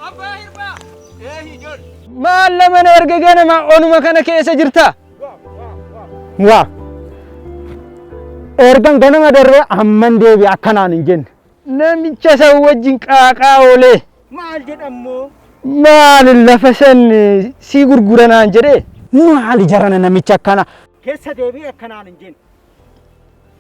Abbaa Hirphaa! Maal lamana erga ganama onuma kana keessa jirta? Waa. Ergan ganama darbee amman deebi'e akkanaan hin jenne. Namicha san wajjin qaaqaa oolee. Maal jedhammoo? Maal lafa san sii gurguranaan jedhee? Maali jarana namicha akkana? Keessa deebi'e akkanaan hin jenne.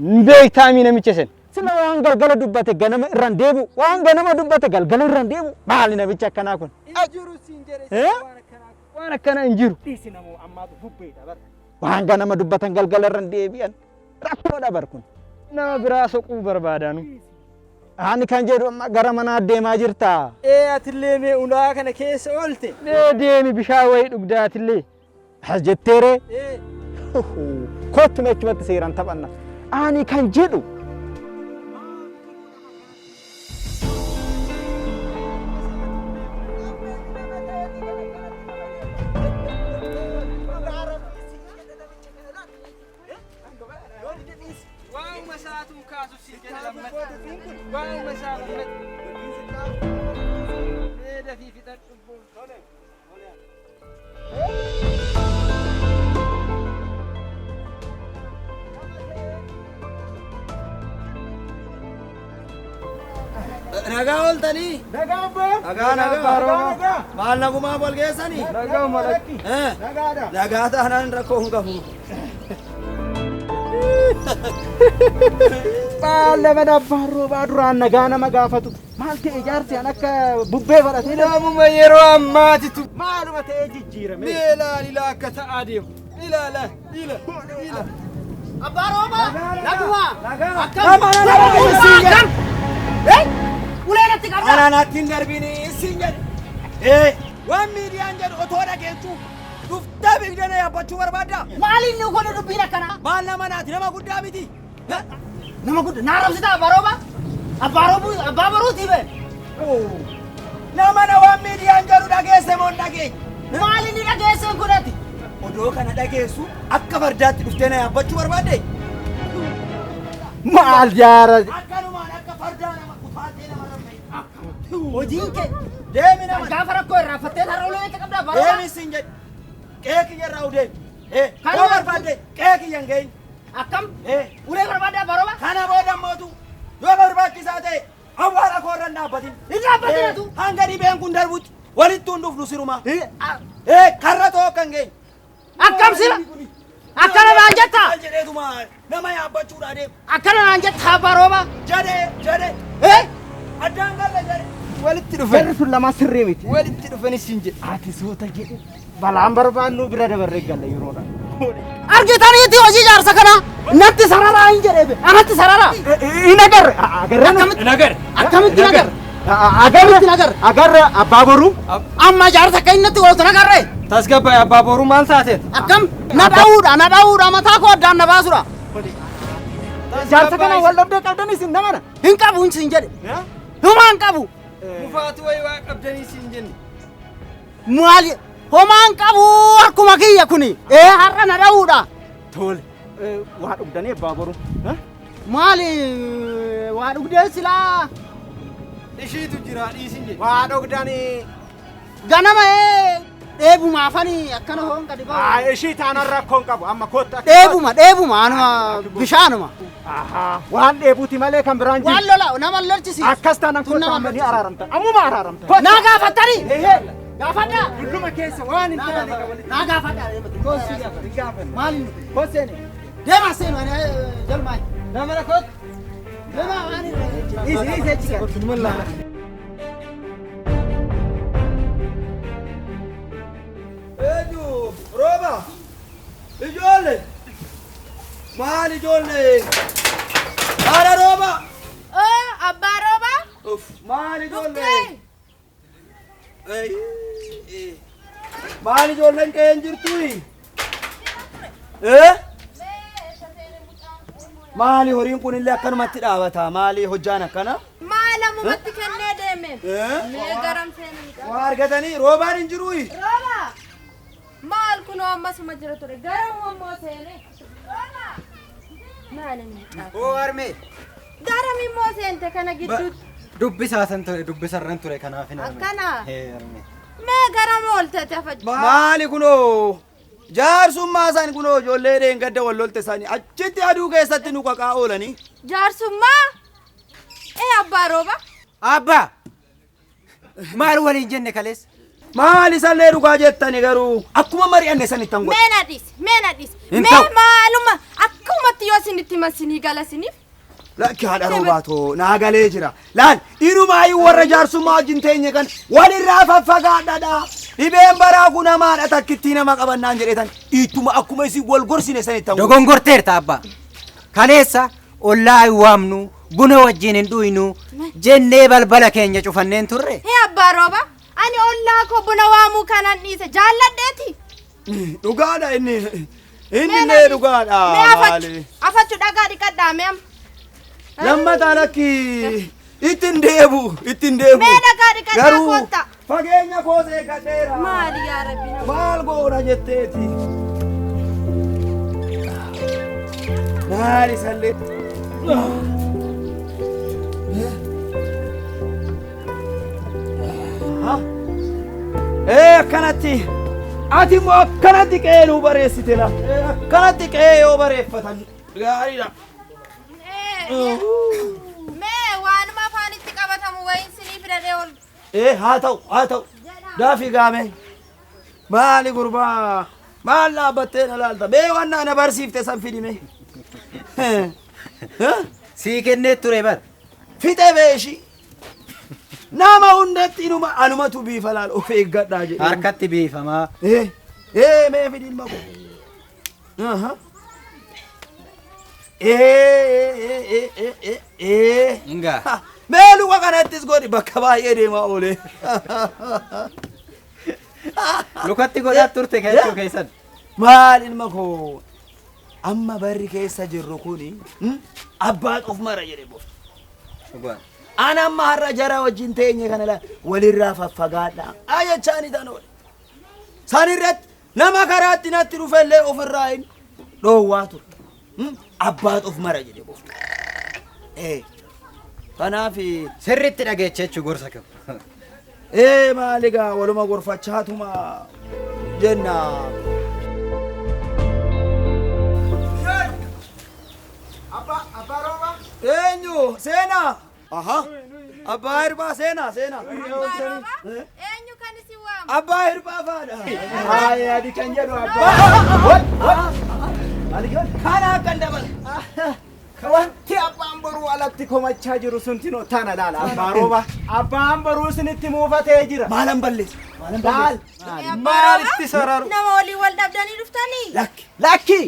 Hin beektaamii namicha san? Sila waan galgala dubbate ganama irra hin deebi'u. Waan ganama dubbate galgala irra hin deebi'u. Maali namichi akkanaa kun? Hin jiru siin jedhe waan akkanaa. Waan akkanaa hin jiru. Dhiisi namoo ammaatu bubbeedha bara. Waan ganama dubbatan galgala irra hin deebi'an. Rakkoodha bar kun. Nama biraa soquu barbaadaanu. Ani kan jedhu amma gara manaa deemaa jirta. Ee atillee mee ulaa kana keessa oolte. Mee deemi bishaan wayii dhugdaa atillee. As jetteeree? Ee. Kottu mee achumatti seeraan taphanna. Ani kan jedhu. Waa'uma isaatuu kaasu siin jedhe lammata. Waa'uma isaa lammata. Mee dafii fixadhu. Nagaa ooltanii? Nagaa abbaa. Nagaa nagaa. Maal nagumaaf wal geessanii? Nagaa malakki. Eh? Nagaadha. Nagaa taanaan rakkoo hin qabu. Maal nama abbaan roobaa duraan nagaa nama gaafatu. Maal ta'e jaarsi an akka bubbee fadhatee Namuma yeroo ammaatitu maaluma ta'ee jijjiirame. mee ilaali ilaa akka ta'aa deemu. Ilaala ila ila. Abbaa Roobaa! Nagumaa! Nama nama siin jedhe. Ulee natti qabda! Anaan atti hin darbini siin jedhe. Eh, waan miidiyaan jedhu otoo dhageessu dhuftee biqilana yaabbachuu barbaadda. Maaliin nu godhu dubbiin akkanaa? Maal nama naati nama guddaa miti. Nama guddaa naa rabsitaa Abbaa Roobaa? Abbaa Roobuu Abbaa Boruutii bee? Nama na waan miidiyaan jedhu dhageesse moo hin dhageenye? Maaliin ni dhageesseen kun ati? Odoo kana dhageessu akka fardaatti dhuftee na yaabbachuu barbaadde? Maal jaara. Akkanumaan akka fardaa nama kutaattee nama rarra'e. Hojiin kee Deemi nama. gaafa rakkoo irraanfattee har'a ulee natti qabda Abbaa Roobaa? Deemi siin jedhe. Qe'ee kiyya irraa udeemi. Eh, Kanuma- yoo barbaadde qe'ee kiyya hin gahin. Akkam? Eh, Ulee barbaadde Abbaa Roobaa? kana booda mootu yoo barbaachisaa ta'e awwaala koo irra hin dhaabbatin. Hin dhaabbatin atu. Hanga dhibeen kun darbutti walitti hin dhufnu sirumaa. Eh, karra too akka hin geenye. Akkam sila? Akkana naan jettaa? Maal jedheetuma nama yaabbachuudhaa deemu. Akkana naan jettaa Abbaa Roobaa? Jedhee jedhee Eh? addaan galla jedhe. Walitti dhufan. Jarri sun lamaan sirrii miti. Walitti dhufanis siin jedhe. Ati suuta jedhe balaan barbaannu bira dabarree galla yeroodha. Argitaniiti hojii jaarsa kanaa? Natti sararaa hin jedhee be. Anatti sararaa. Hin agarre. Agarre. Akkamitti Nagar. akkamitti nagarre? Agarre. Akkamitti nagarre? Agarre abbaa boruu. Amma jaarsa akka inni natti ooltu nagarre. Tasgabbaa'e abbaa boruu maal taateet? Akkam? Na dha'uudha na dha'uudha mataa koo addaan na baasuudha. Jaarsa kana wal dhabdee qabdan isin namana. Hin qabu hin siin jedhe. Homaa hin qabu. Mufaatu wayii waa qabdanii siin jenne. Maali? Homaa hin qabu harkuma kiyya kuni. Ee har'a na dha'uudha. Tole. Waa dhugdanii abbaa boruu. Maali waa dhugdee silaa Ishiitu jira dhiisin jedhe. Waa dhugdanii. ganama ee dheebumaafani akkana hoon gadi ba'u. Ishii taanaan rakkoon qabu amma kottu. Dheebuma dheebuma anuma bishaanuma. Waan dheebuuti malee kan biraan Waan jiru. lola nama lolchisiisu. Akkas taanaan Tun kottu nama amma ni lolchisiisu. araaramta. Ammuma araaramta. Naa gaafattanii? Ehe. Gaafadhaa. Dulluma keessa waan hin taane walitti. Naa gaafadhaa. Hin gaafanne. Maali nu? Koseeni. Deemaa seenu ani jalmaa. Nama rakkootti. Deemaa waan hin. Isi isi achi gad. Eenyu rooba ijoollee maal ijoollee haadha rooba Oo, abbaa roobaa. Uff, maal ijoollee Dhuftee. Ei, maal ijoolleen qe'een jirtuyi Eh? Maali horiin kun illee akkanumatti dhaabata maali hojjaan akkana Maal ammumatti kennee deeme? Eh? Mee garam seene mucaan? Waa argatanii roobaan hin jiruyi Rooba! Maal kunoo ammasuma jira ture garam ammoo seene? Rooba! Maal inni mucaan? Oo harmee Garam immoo seente kana gidduutti? Dubbisaa san ture dubbisarran ture kanaaf hin harme. Akkana. Ee harme. Mee gara moolte tafa. Maali kunoo jaarsummaa isaan kunoo ijoollee dheengadda wal lolte isaanii achitti aduu keessatti nu qaqaa oolanii. Jaarsummaa? Ee abbaa rooba. Abbaa! Maal waliin jenne kaleessa? Maali isallee dhugaa jettani garuu akkuma mari'anne sanittan godhe. Mee na dhiisi mee na dhiisi. Hin Mee ta'u. maaluma akkumatti yoo isinitti himan sinii gala siniif. Lakki haadha roobaatoo naa galee jira. Laal inumaayyuu warra jaarsummaa wajjin teenye kan walirraa faffagaadhaadha. Dhibeen baraa kun hamaadha takkittii nama qabannaan jedhetan ittuma akkuma isin wal gorsine sanittan godhe. Dogongorteerta abbaa. Kaleessa ollaa hin waamnu buna wajjin hin dhuynu jennee balbala keenya cufanneen turre. Hee abbaa rooba ani ollaa koo buna waamuu kanan dhiise jaalladheeti. Dhugaadha inni. Inni Mee na illee dhiisi. dhugaadha. Mee afachu Maali? afachu dhagaa dhiqadhaa mee amma. Lammataa lakki ittiin deebu ittiin deebu. Mee dhagaa dhiqadhaa Garuu kootta. fageenya koos eeggadheera. Maali yaa rabbi nama. Maal goona jetteeti. Maali sallee. Ee akkanatti ati immoo akkanatti qe'ee nuu bareessite la. Ee akkanatti qe'ee yoo bareeffatan gaariidha. Ee, Mee waanuma afaanitti qabatamu wayiin sinii fidadhee ol Ee haa ta'u haa ta'u. Daafii gaame. Maali gurbaa maal dhaabbattee na laalta mee waan na barsiifte san fidime. Sii kennee ture bar. Fixe beeshi. Nama hundatti inuma anumatu biifa laal of eeggadhaa jedhe. Harkatti biifamaa. Ee ee mee fidi ilma koo. Aha. Ee ee ee ee ee ee. Ingaa. Ha, Mee luka kanattis godhi bakka baay'ee deemaa oole. Lukatti godhaa turte jechuu keessan. Maal ilma koo amma barri keessa jirru kuni abbaa of mara jedhe bofa. Dhugaa. Ana amma har'a jara wajjin teenye kana la walirraa faffagaadha. Haa jechaani tan oole. San irratti nama karaatti natti dhufellee ofirraa hin dhoowwaa ture. Abbaa of mara jedhe bofa. Ee kanaaf Sirriitti dhageecha jechuu gorsa qabu. ee maal egaa waluma gorfachaatuma jenna. Abbaa rooba. Eenyu seenaa? Aha. Abbaa hirphaa seenaa seenaa. Abbaa rooba eenyu kan isin waamu? Abbaa hirphaa faadha. Haaya adi kan jedhu abbaa. Kana akkan dabala. Wanti abbaan boruu alatti komachaa jiru suntinoo tana laala abbaa rooba. Abbaan boruu isinitti muufatee jira. Maalan balleessa? Maalan Laal. balleessa? Maalitti sararu? Nama waliin wal dhabdanii dhuftanii? Lakki. Lakki.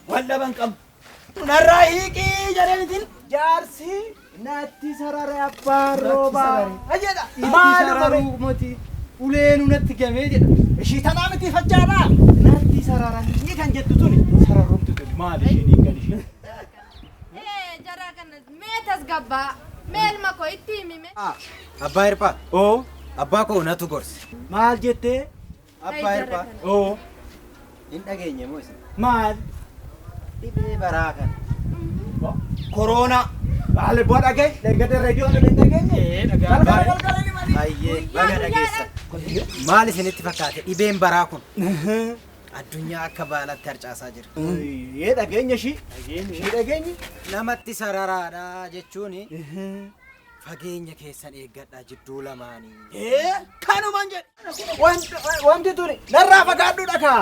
Wal dhaban qabnu. Narraa hiiqii jedhee mitiin. Jaarsi natti sarare abbaan rooba. Jedha. Itti Maal sararuu moti uleenu natti gamee jedha. Ishii tanaa miti fachaadha. Natti sararanii kan jettu tuni. Sararumti tuni maal ishiin hiikan ishiin. Ee jara kana mee tasgabbaa mee ilma koo itti himi mee. Abbaa hirphaa. Oo. Abbaa koo natu gorse. Maal jettee? Abbaa hirphaa. Oo. Hin dhageenye moo isin? Maal? Dhibee baraa kana. Koroonaa. Maal boo dhagee? Dhagee reediyoo hin dhageenye? Galgala galgala ni malee. Baay'ee baga dhageessan. Maal isinitti fakkaate dhibeen baraa kun? Addunyaa akka baalatti harcaasaa jira. Ee dhageenya ishii. Ishii dhageenyi. Namatti sararaadha jechuun fageenya keessan eeggadhaa jidduu lamaanii. Ee kanuman jedhe. Wanti tuni narraa fagaadhu dhakaa.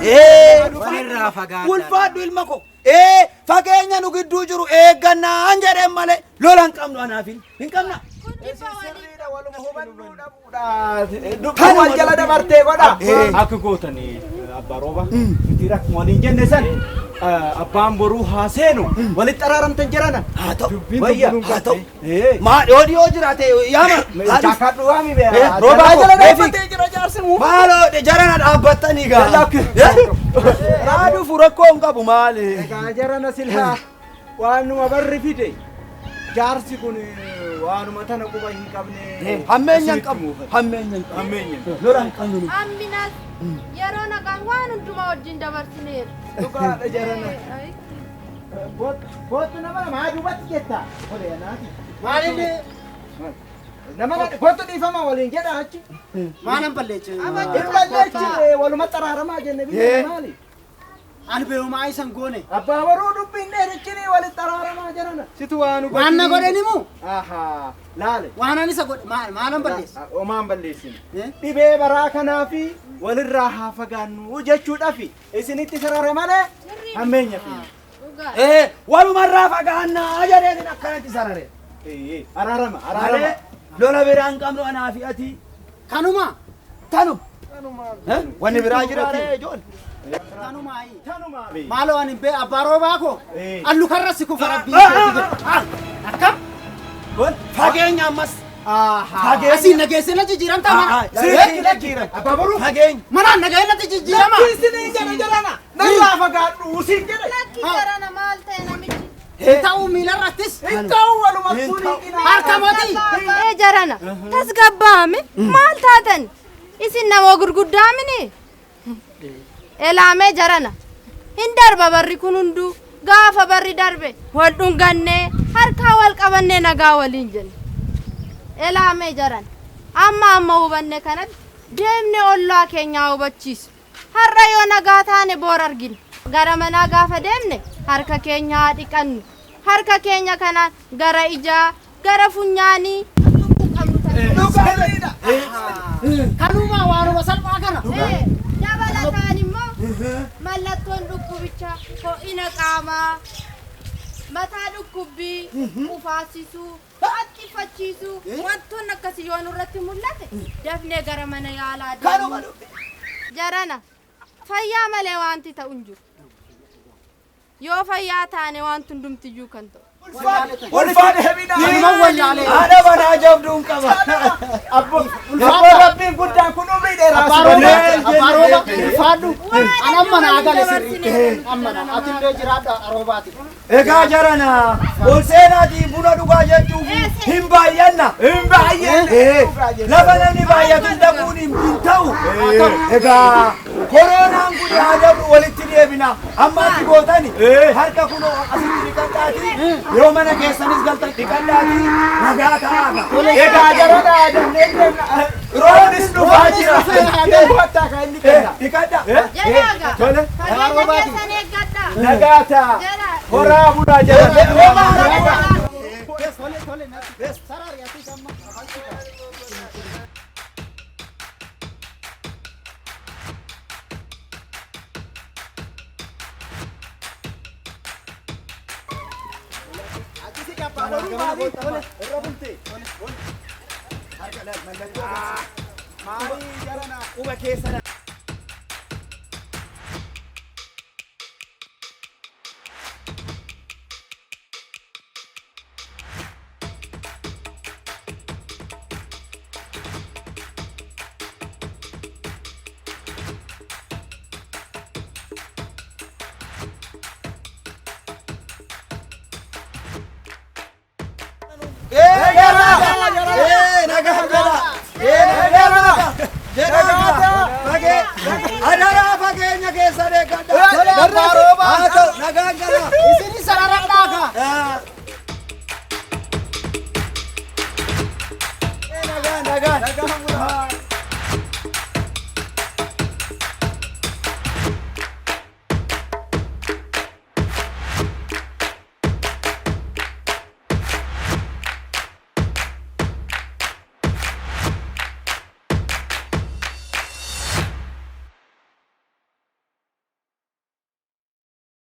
Ee Walirraa fagaadhaa. ulfaadhu ilma koo. Ee fageenya nu gidduu jiru eeggannaan jedheen malee lola hin qabnu anaaf hin qabna. Kun dhibba walii. Waluma hubannuu dhabuudha. Wal jala dabartee godha. Akka gootanii abbaa rooba nuti rakkuma waliin jenne san abbaan boruu haa seenu walitti araaramtan jirana. Haa ta'u. Wayya. Haa ta'u. Maa dhiyoo dhiyoo jiraate yaama. Jaakadhu waami bee. Roobaa jala koo, dhaabbatee jira jaarsi muu. Maaloo jarana dhaabbattanii gaa. Haa dhufu rakkoo hin qabu maali. Egaa jarana silaa waanuma barri fide jaarsi kun waanuma tana quba hin qabne. Hammeenya hin qabu. Hammeenya hin qabu. Hammeenya. Lola hin qabnu. Amminas yeroo nagaan waan hundumaa wajjin dabarsineera. Dhugaadha jarana. Kootu nama maa duubatti jetta? Kole naati. Maalinni Nama kottu dhiifama waliin jedha achi. Maalan balleeche? Hin balleechine walumatti araaramaa jenne biyya maali? Ani beeyumaa isan goone. Abbaa baruu dubbiin dheerichini walitti araaramaa jedhana. Situ waan Waan na godhe ni muu? Ahaa laale. Waan ani isa godhe maalan balleesse? Omaan balleessine. Dhibee baraa kanaafi walirraa haa fagaannu jechuudhaafi isinitti sarare malee hammeenya fi. Walumarraa fagaannaa jedheetin akkanatti sarare. Araarama araarama. Malee lola biraan qabnu anaa fi ati. Kanuma. Tanuma. Wanni biraa jira ijoollee. Tanuma ayi. Tanuma. Maaloo ani bee abbaa roobaa koo. Allu karra si kufa rabbii. Akkam? Fageenya ammas. Asiin nageessee na jijjiiramtaa mana? Abbaa baruu. Fageenya. Manaan nagahee natti jijjiirama. Isinii jedhe jedhana. Narraa fagaadhu siin jedhe. Lakki jarana maal ta'e namichi? Hin ta'uu miilarrattis. Hin ta'u walumattuu ni qinaa. Harka mootii. Ee jarana tasgabbaa'ame maal taatan isin nama gurguddaa mini elaamee jarana hin darba barri kun hunduu gaafa barri darbe wal dhungannee harkaa wal qabannee nagaa waliin jenne elaamee jarana amma amma hubanne kanatti deemne ollaa keenyaa hubachiisu har'a yoo nagaa taane boor argina gara manaa gaafa deemne harka keenya haa dhiqannu harka keenya kanaan gara ijaa gara funyaanii Kanuma waanuma salphaa kana. Dabalataan immoo mallattoon dhukkubichaa ho'ina qaamaa mataa dhukkubbii qufaasisuu haxxifachiisuu wantoonni akkasii yoo nurratti mul'ate dafnee gara mana yaalaa deemuu jarana fayyaa malee wanti ta'u hin jiru yoo fayyaa taane wanti hundumtiyyuu kan ta'u. Ulfaadha. Haadha manaa jabduun qaba. Abboo rabbiin guddaan kun umrii dheeraa Abbaa rooba ulfaadhu. An amma naa gale sirrii. Amma naa atillee jiraadha roobaati. Egaa jarana ol seenaatii buna dhugaa jechuuf hin baay'anna. Hin baay'anne. Lafa namni baay'atu dhaquun hin ta'u. Egaa koronaan kun haa dabru walitti deebina. Amma ati gootani harka kunoo asitti dhiqadhaati. Yoo mana keessanis galtan dhiqadhaati nagaa ta'aa. Egaa jarana jennee deemna. Roobnis dhufaa jira. Kottaa kan inni kenna. Dhiqadha. Jalaaga. Tole. Fageenya keessan eeggadhaa. Nagaa ta'a. Jalaa. Horaa bulaa jala. Tole tole sarari ati amma. Quba keessa Adaraa fageenya keessa eeggadha.